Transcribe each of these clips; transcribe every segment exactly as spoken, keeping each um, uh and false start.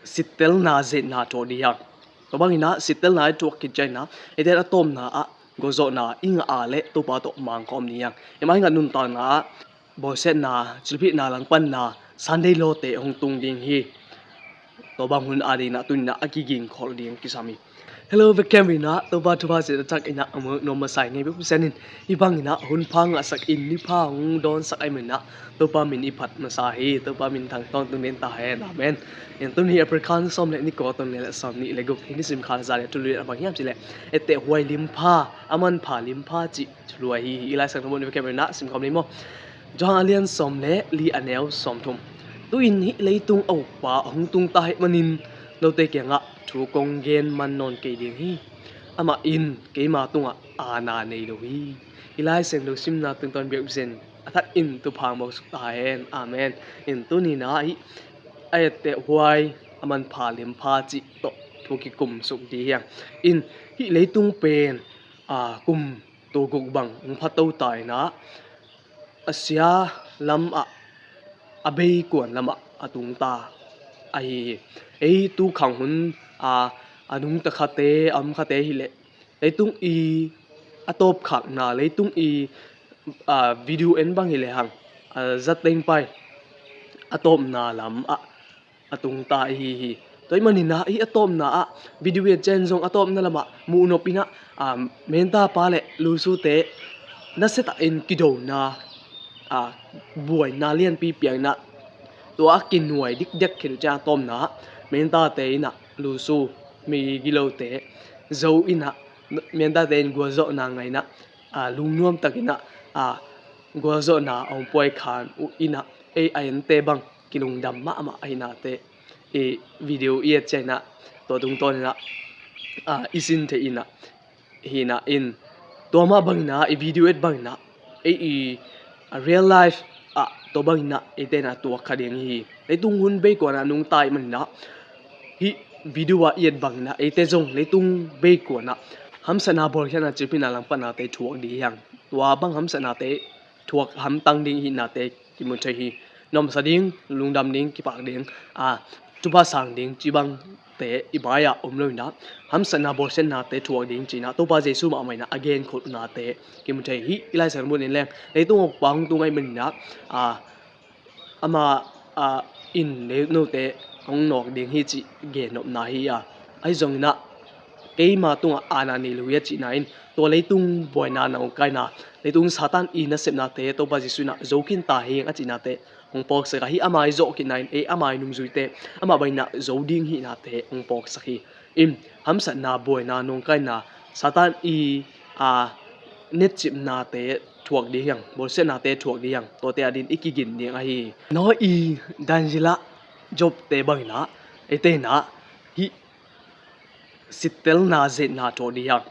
sittelna, zeetna thuak dih hang. Tua bangin ah sittelna i thuak khit ciangin ah eite a tawpna ah gualzawhna i ngah a leh Topa tawh mangkawm dih hang. Eimah i ngah nuntakna ah bawlsiatna, cilphihna, langpanna, Sunday lawte hong tung ding hi. Tua bang hun adingin ah tuni-in ah a kigingkhol ding kisam hi. Hello, vekpi in ah Topa thupha zia a tak in ah a mu nuam masa hi. Ngei bek Pasian in hih bangin ah hun pha ngahsak in, ni pha hong dawnsak ahih manin ah Topa min i phat masa hi. Topa min thang tawntung den ta hen. Amen. In tuni hi April kha sawm le nih, kum tul nih le sawm nih le guk hi. Nisim kha za le thulu a bang hiam cih leh etteh huai limpha, a manpha limpha cih thulu ahi hi. I Lai Siangtho mun vekpi in ah simkhawm ni maw. Johan a lian sawm le li, a neu sawmthum. Tu-in hih leitung a ukpa hong tung ta ahih manin note kiangah thu kong gen man nawn kei ding hi. Amah in keima tungah aana nei lo hi. I Lai Siangtho simna tungtawn biakpiak zen a thak in thupha hong suk ta hen. Amen. In tuni-in ah hih a etteh huai, a manpha limpha cih tawh thu kikum suk dih hang. In hih leitung pen a kum tul guk bang hong pha to ta in ah a sia lamah, a beikuan lamah a tung ta ahi hi. Ei tu khang hun a, a nungta khate, a om khate hi leh leitung i a tawpkhakna, leitung i a video en bang hi lehang a zatteng pai a tawpna lamah a tung ta ahi hi. Tua ahih manin ah hih a tawpna ah video i et ciang zong a tawpna lamah muhnop in ah, a, menta pa le lusu te nasia takin kidona, a, buaina lianpi piang in ah tua a kinuai dikdek khin uh ciang a tawpna ah mentate in ah lusu, mi gilote zo in ah mentate in gualzawhna ngah in ah, a, lungnuam takin ah, a, gualzawhna a hong puai khan uh in ah ei a ente bang kilungdam mahmah ahi nate, i video i et ciang in ah tua tungtawn in ah, a, i sin theih in ah hi in ah in tua mah bangin ah i video et bangin ah ei i, a, real life ah tua bangin ah eite in ah tuak kha ding hi. Leitung hun beikuan ah nungta ahih manin ah hih video ah i et bangin ah eite zong leitung beikuan ah hamsatna, bawlsiatna, cilphihna, langpatnate thuak dih hang. Tua bang hamsatnate thuak hamtang ding i hihnate kimu thei hi. Nuamsa ding, lungdam ding, kipak ding, a, thupha sang ding cih bangte i mai-ah om lo in ah hamsatna, bawlsiatnate thuak ding ci-in ah Topa Jesu mahmah in ah a genkholhnate kimu thei hi. I Lai Siangtho mun in leng leitung a ukpa hong tung ahih manin ah, a, amah, a, in note hong nawk ding hi cih gennopna hi a, ahi zongin ah keima tungah aana nei lo hi a cihna in tua leitung buaina, nawngkaina, leitung Satan i nasepnate Topa Jesu in ah zo khin ta hing a cihnate hong phawksak a, hih ama i zawh khitna in ei ama i nungzuite amah bangin ah zo ding hihnate hong phawksak hi. In hamsatna, buaina, nawngkaina, Satan i, a, netcipnate thuak dih hang, bawlsiatnate thuak dih hang, tuate adingin i kigin ding ahi hi. Noah, Daniel, Job te bangin ah eite in ah hih sittelna, zeetna thuak dih hang.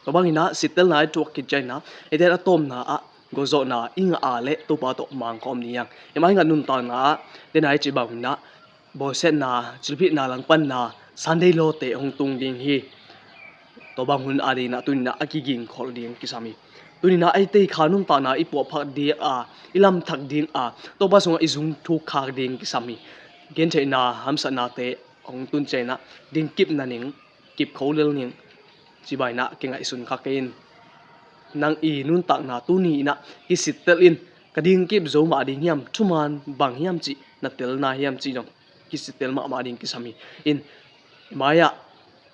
Tua bangin ah sittelna i thuak khit ciangin ah eite a tawpna ah gualzawhna i ngah a leh Topa tawh mangkawm dih hang. Eimah i ngah nuntakna ah dena i cih bangin ah bawlsiatna, cilphihna, langpanna, Sunday lawte hong tung ding hi. Tua bang hun adingin ah tuni-in ah a kigingkhol ding kisam hi. Tuni-in ah eite i kha nuntakna i puahphak ding a, i lamthak ding a, Topa sungah i zung thuk khak ding kisam hi. Gentheihna, hamsatnate hong tun ciangin ah dingkip na ning, kip kho lel ning, ci bangin ah kingaihsun kha kei in. Nang i nuntakna tuni-in ah kisittel in, ka dingkip zo mah ding hiam, thuman bang hiam cih na telna hiam cih zong kisittel mahmah ding kisam hi. In, mai-ah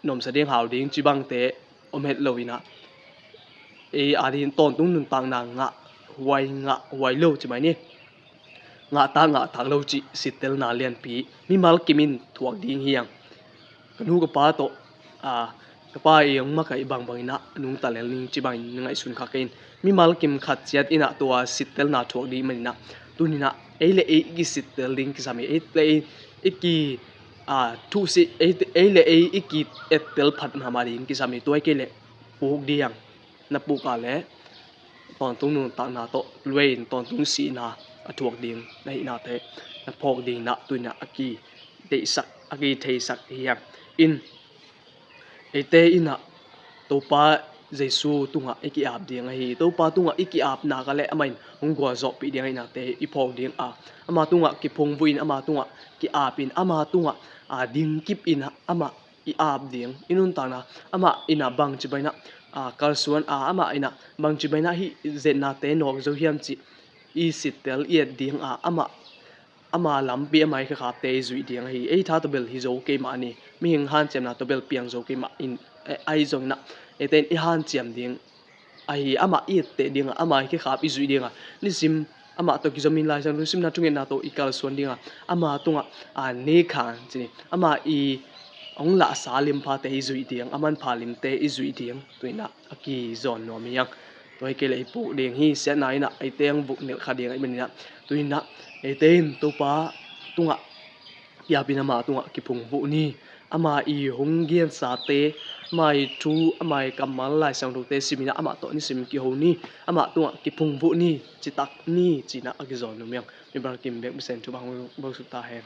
nuamsa ding, hau ding cih bangte om het lo in ah ei adingin tawntung nuntakna ngah huai, ngah huai lo ci mai ni. Ngahtak ngahtak lo cih sittelna lianpi mimal kim in thuak ding hi hang. Ka nu ka pa tawh, a, ka pa i hong makaih bangbang in ah nungta lel ning ci bangin na ngaihsun kha kei in. Mimal kim khat ciat in ah tua sittelna thuak ding manin ah tuni-in ah ei le ei i kisittel ding kisam hi. Ei le ei i ki, a, thuhsih, ei, ei le ei i ki-ettel phat mahmah ding kisam hi. Tua hi kei leh puk dih hang. Na puk a leh tawntung nuntakna tawh luai in tawntung sihna a thuak ding na hihnate na phawk ding in ah tuni-in ah a kideihsak, a kitheisak hi hang. In, eite in ah Topa Jesu tungah i ki-ap ding ahi. Topa tungah i ki-ap nak leh amah in hong gualzawhpih ding ahi nate i phawk ding a, ama tungah kiphungvuh in, ama tungah ki-ap in, ama tungah a, dingkip in amah i ap ding. I nuntakna amah in a bangci bangin a, a, kalsuan a, amah in a bangci bangin a hih zetnate nawk zo hiam cih i sittel i et ding a, amah, ama lampi, ama i khekhapte i zuih ding ahi. Ei tha tawh bel hi zo kei mah ni. Mihing hanciamna tawh bel piang zo kei mah in, eh, ahi zongin a, eite in i hanciam ding ahi. Amah i etteh ding a, ama i khekhap i zuih ding a, nisim amah tawh kizomin Lai Siangtho simna thungetna tawh i kalsuan ding a, ama tungah, a, nekhan ci ni, ama i hong lahsa limphate i zuih ding, a manpha limte i zuih ding, tu-in a, a kizawn nuam hi hang. Tua hi kei leh i puk ding hi. Siatna in a eite hong vuk nilh kha ding ahih manin a, tu-in a eite in Topa tungah ki-ap in, ama tungah kiphungvuh ni. Ama i hong gensate, ama i thu, ama i kammal, Lai Siangthote simin a, amah tawh nisim kiho ni. Amah tungah kiphungvuh ni, citak ni, ci-in a, a kizawn nuam hi hang. Mi bang kim bek misen thu bang bang suk ta hen.